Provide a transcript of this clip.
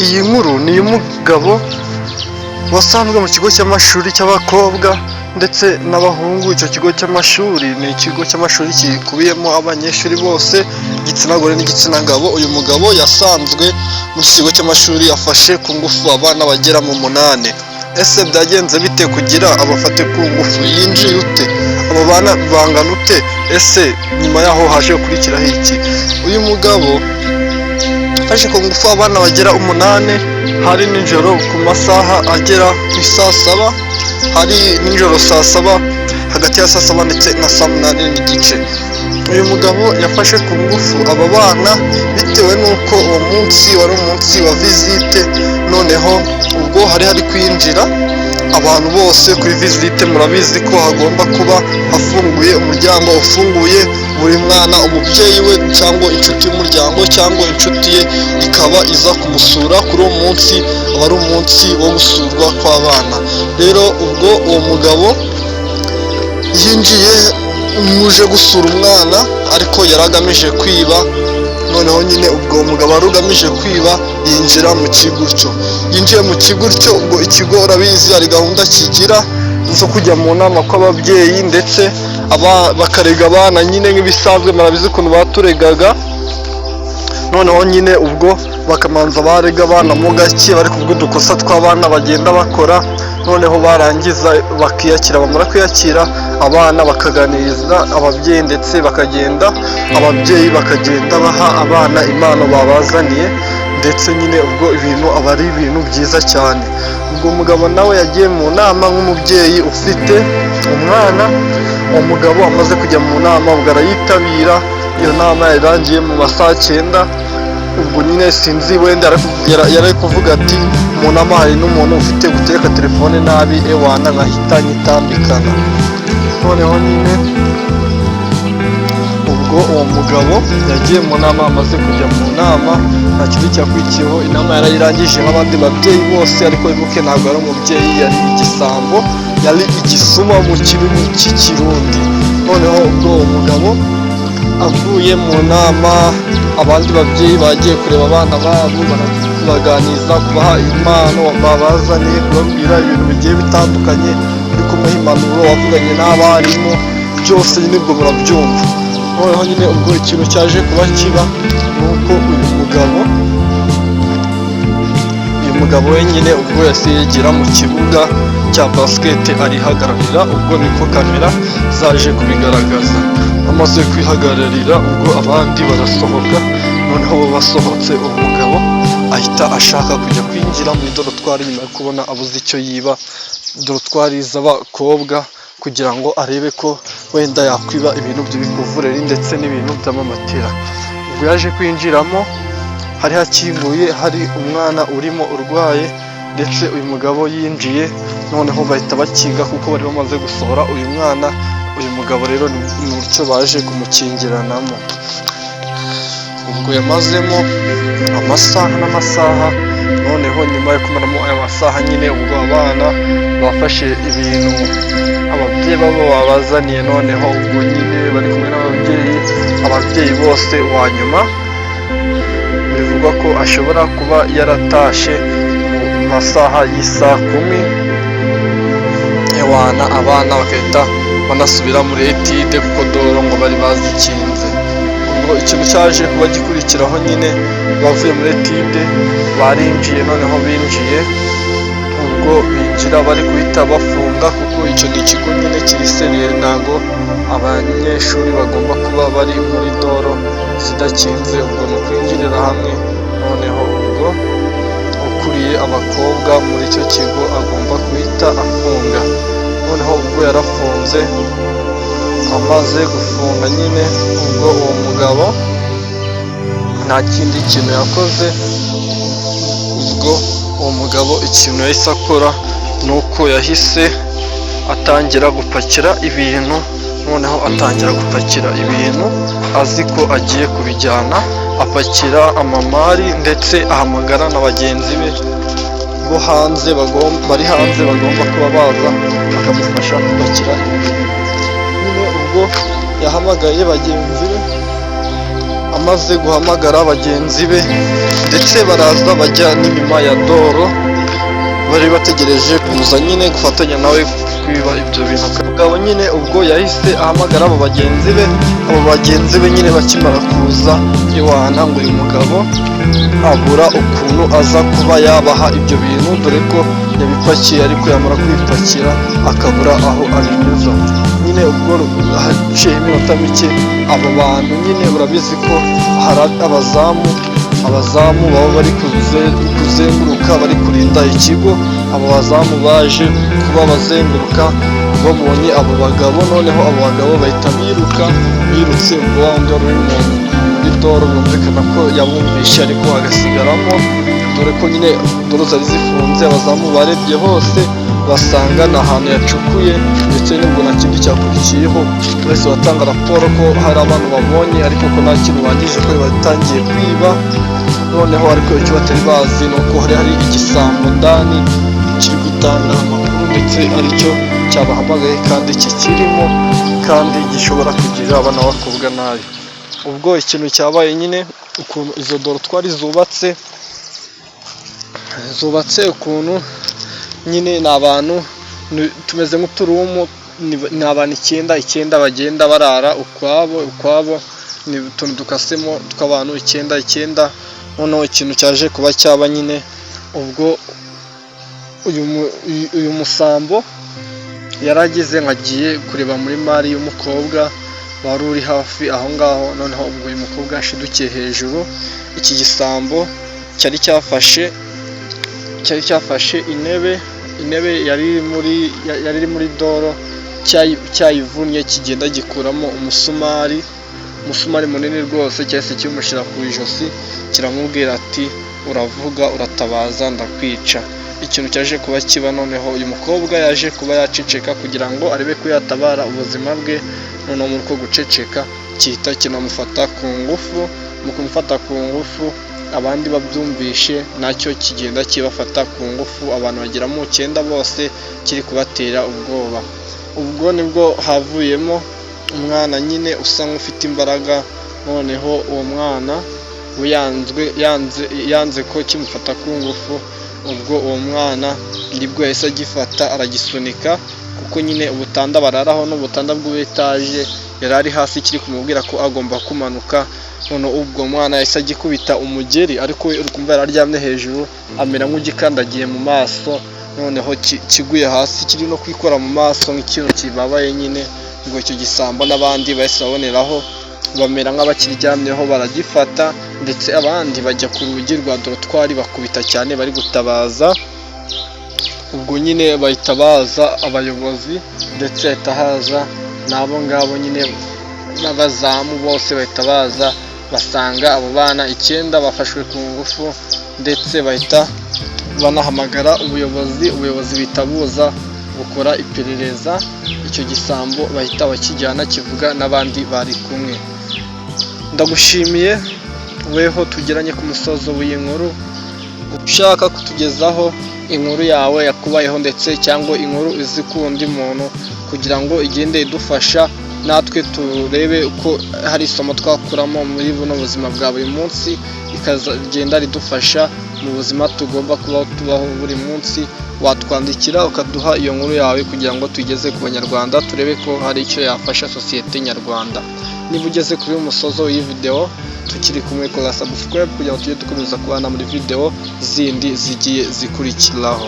Iyi nkuru ni iy'umugabo wasanzwe mu kigo cy'amashuri cy'abakobwa ndetse n'abahungu. Icyo kigo cy'amashuri ni ikigo cy'amashuri gikubiyemo abanyeshuri bose, igitsina gore n'igitsina gabo. Uyu mugabo yasanzwe mu kigo cy'amashuri afashe ku ngufu abana bagera mu 8. Ese byagenze bite kugira abafate ku ngufu? Yinjiye ute? Abo bana bangana ute? Ese nyuma yaho haje gukurikiraho iki? Uyu mugabo afashe ku ngufu abana bagera 8, hari nijoro ku masaha agera ku saa 7, hari nijoro saa 7, hagati ya saa 7 ndetse na saa 8:30. Uyu mugabo yafashe ku ngufu aba bana bitewe n'uko uwo munsi wari umunsi wa visite. Noneho ubwo hari kwinjira abantu bose kuri visite, murabizi ko hagomba kuba hafunguye, umuryango ufunguye, buri mwana umubyeyi we cyangwa inshuti y'umuryango cyangwa inshuti ye ikaba iza kumusura. Kuri uwo munsi aba ari umunsi wo gusurwa kw'abana. Rero ubwo uwo mugabo yinjiye nk'uje gusura umwana, ariko yari agamije kwiba. Noneho nyine ubwo uwo mugabo wari ugamije kwiba yinjira mu kigo utyo. Yinjiye mu kigo utyo, ubwo ikigo urabizi hari gahunda kigira zo kujya mu nama kw'ababyeyi, ndetse bakarega abana nyine nk'ibisanzwe, murabizi ukuntu baturegaga. Noneho nyine ubwo bakamanza barega abana mo gake, bari kuvuga udukosa tw'abana bagenda bakora. Noneho barangiza bakiyakira, bamara kwiyakira abana bakaganiriza ababyeyi, ndetse bakagenda ababyeyi bakagenda baha abana impano babazaniye, ndetse nyine ubwo ibintu aba ari ibintu byiza cyane. Ubwo umugabo nawe yagiye mu nama nk'umubyeyi ufite umwana. Uwo mugabo amaze kujya mu nama, ubwo arayitabira. Iyo nama yarangiye mu ma saa 9. Ubwo nyine sinzi, wenda yari ari kuvuga ati: "Mu nama hari n'umuntu ufite gutereka telefone nabi, ewana nkahita nyitambikana." Noneho nyine ubwo uwo mugabo yagiye mu nama. Amaze kujya mu nama, nta kindi cyakurikiyeho, inama yarayirangije nk'abandi babyeyi bose. Ariko wibuke, ntabwo yari umubyeyi, yari igisambo, yari igisuma mu kirimi cy'Ikirundi. Noneho ubwo uwo mugabo avuye mu nama, abandi babyeyi bagiye kureba abana babo, barabaganiriza, kubaha impano babazaniye, kubabwira ibintu bigiye bitandukanye, uri kumuha impanuro, wavuganye n'abarimu, byose nyine ubwo murabyumva. Noneho nyine ubwo ikintu cyaje kuba kiba ni uko uyu mugabo wenyine ubwo yahise yegera mu kibuga cya basiketi arihagararira. Ubwo niko kamera zaje kubigaragaza. Amaze kwihagararira, ubwo abandi barasohoka. Noneho bo basohotse, umugabo ahita ashaka kujya kwinjira muri dortoir nyuma yo kubona abuze icyo yiba, dortoir z'abakobwa, kugira ngo arebe ko wenda yakwiba ibintu by'ibikuvureri ndetse n'ibintu by'amamatera. Ubwo yaje kwinjiramo, hari hakinguye, hari umwana urimo urwaye. Ndetse uyu mugabo yinjiye, noneho bahita bakinga kuko bari bamaze gusohora uyu mwana. Uyu mugabo rero ni utyo baje kumukingiranamo. Ubwo yamazemo amasaha n'amasaha. Noneho nyuma yo kumaramo aya masaha nyine, ubwo abana bafashe ibintu ababyeyi babo babazaniye. Noneho ubwo nyine bari kumwe n'ababyeyi, ababyeyi bose. Uwa nyuma bivugwa ko ashobora kuba yaratashe mu masaha y'isaa 10, ewana abana bagahita banasubira muri étude kuko doro ngo bari bazikinze. Ubwo ikintu cyaje kuba gikurikiraho nyine, bavuye muri étude barinjiye. Noneho binjiye, ubwo binjira bari guhita bafunga, kuko icyo ni ikigo nyine kiri sérieux, ntabwo abanyeshuri bagomba kuba bari muri doro zidakinze. Ubwo ni ukwinjirira hamwe. Noneho ubwo ukuriye abakobwa muri icyo kigo agomba guhita afunga. Noneho ubwo yarafunze. Amaze gufunga nyine, ubwo uwo mugabo nta kindi kintu yakoze. Ubwo uwo mugabo ikintu yahise akora ni uko yahise atangira gupakira ibintu. Noneho atangira gupakira ibintu azi ko agiye kubijyana, apakira amamari, ndetse ahamagara na bagenzi be bo hanze bari hanze bagomba kuba baza bakamufasha gupakira ibintu. Nyine ubwo yahamagaye bagenzi be, amaze kubahamagara, Amaze guhamagara bagenzi be, ndetse baraza bajya n'inyuma ya door, bari bategereje kuza nyine gufatanya nawe kwiba ibyo bintu. Umugabo nyine ubwo yahise ahamagara abo bagenzi be. Abo bagenzi be nyine bakimara kuza iwana, ngo uyu mugabo abura ukuntu aza kuba yabaha ibyo bintu, dore ko yabipakiye, ariko yamara kubipakira akabura aho abinyuza. Nyine ubwo haciyeho iminota mike, abo bantu nyine, urabizi ko hari abazamu baba bari kuzenguruka, bari kurinda ikigo. Abo bazamu baje kuba bazenguruka, babonye abo bagabo. Noneho abo bagabo bahita biruka. Birutse, ubwo wa wundi wari uri muri door bumvikana ko yabumvishe, ariko agasigaramo, dore ko nyine door zari zifunze. Abazamu barebye hose basanga ni ahantu yacukuye, ndetse n'ubwo nta kindi cyakurikiyeho. Bahise batanga raporo ko hari abantu babonye, ariko ko nta kintu bagize, ko batangiye kwiba. Noneho ariko icyo batari bazi ni uko hari igisambo ndani kiri gutanga amakuru, ndetse aricyo cyabahamagaye kandi kikirimo, kandi gishobora kugirira abana b'abakobwa nabi. Ubwo ikintu cyabaye nyine, ukuntu izo dortoir zubatse, zubatse ukuntu nyine ni abantu tumeze nk'uturoom, ni abantu icyenda icyenda bagenda barara ukwabo ukwabo, ni utuntu dukasemo tw'abantu icyenda icyenda. Noneho ikintu cyaje kuba cyaba nyine, ubwo uyu musambo yaragize ngo agiye kureba muri mari y'umukobwa wari uri hafi aho ngaho. Noneho ubwo uyu mukobwa yashidukiye hejuru, iki gisambo cyari cyafashe intebe yari iri muri door, cyayivunnye, kigenda gikuramo umusumari, umusumari munini rwose. Cyahise kimushyira ku ijosi, kiramubwira ati: "Uravuga, uratabaza, ndakwica." Ikintu cyaje kuba kiba, noneho uyu mukobwa yaje kuba yaceceka kugira ngo arebe ko yatabara ubuzima bwe. Noneho muri uko guceceka gihita kinamufata ku ngufu. Mu kumufata ku ngufu, abandi babyumvishe, nacyo kigenda kibafata ku ngufu. Abantu bagera mu 9 bose kiri kubatera ubwoba. Ubwo nibwo havuyemo umwana nyine usa nk'ufite imbaraga. Noneho uwo mwana we yanze, yanze ko kimufata ku ngufu. Ubwo uwo mwana nibwo yahise agifata aragisunika, kuko nyine ubutanda bararaho n'ubutanda bw'etaje, yari ari hasi kiri kumubwira ko agomba kumanuka. Noneho ubwo mwana yahise agikubita umugeri, ariko we uri kumva yari aryamye hejuru, amera nk'ugikandagiye mu maso. Noneho kiguye hasi kiri no kwikora mu maso nk'ikintu kibabaye nyine. Ngo icyo gisambo n'abandi bahise baboneraho, bamera nk'abakiryamyeho, baragifata, ndetse abandi bajya ku rugi rwa dortoir bakubita cyane bari gutabaza. Ubwo nyine bahita baza abayobozi, ndetse hahita haza n'abo ngabo nyine n'abazamu bose bahita baza, basanga abo bana 9 bafashwe ku ngufu, ndetse bahita banahamagara ubuyobozi. Ubuyobozi buhita buza bukora iperereza, icyo gisambo bahita bakijyana, kivuga n'abandi bari kumwe. Ndagushimiye weho tugeranye ku musozo w'iyi nkuru. Ushaka kutugezaho inkuru yawe yakubayeho, ndetse cyangwa inkuru izi ku undi muntu, kugira ngo igende idufasha natwe turebe ko hari isomo twakuramo muri buno buzima bwa buri munsi, ikagenda ridufasha mu buzima tugomba kubaho tubaho buri munsi, watwandikira ukaduha iyo nkuru yawe kugira ngo tuyigeze ku banyarwanda, turebe ko hari icyo yafasha sosiyete nyarwanda. Niba ugeze kuri uyu musozo w'iyi videwo tukiri kumwe, kora subscribe kugira ngo tujye dukomeza kubana muri videwo zindi zigiye zikurikiraho.